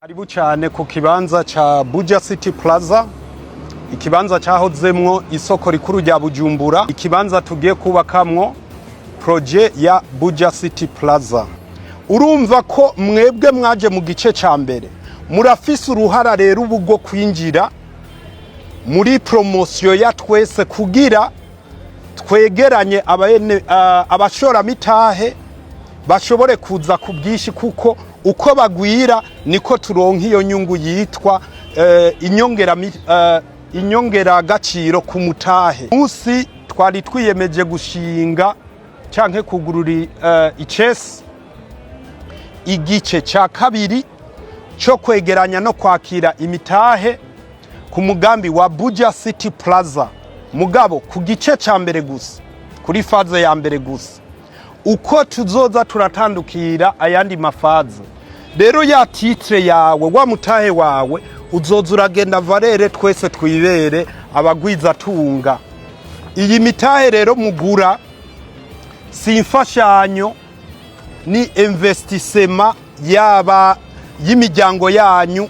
Karibu cyane ku kibanza ca Buja City Plaza, ikibanza cahozemwo isoko rikuru rya Bujumbura, ikibanza tugiye kubakamwo projet ya Buja City Plaza. Urumva ko mwebwe mwaje mu gice ca mbere, murafise uruhara rero ubu rwo kwinjira muri promotion ya twese kugira twegeranye abashoramitahe bashobore kuza ku bwinshi, kuko uko bagwira niko turonka iyo nyungu yitwa inyongeragaciro ku mutahe. Munsi twari twiyemeje gushinga canke kugurura icesi igice ca kabiri cyo kwegeranya no kwakira imitahe ku mugambi wa Buja City Plaza, mugabo ku gice ca mbere gusa, kuri phase ya mbere gusa. Uko tuzoza turatandukira ayandi ma phases rero, ya titre yawe, wa mutahe wawe uzoza uragenda valeur, twese twibere abagwizatunga. Iyi mitahe rero mugura si imfashanyo, ni investissement yaba y'imiryango yanyu.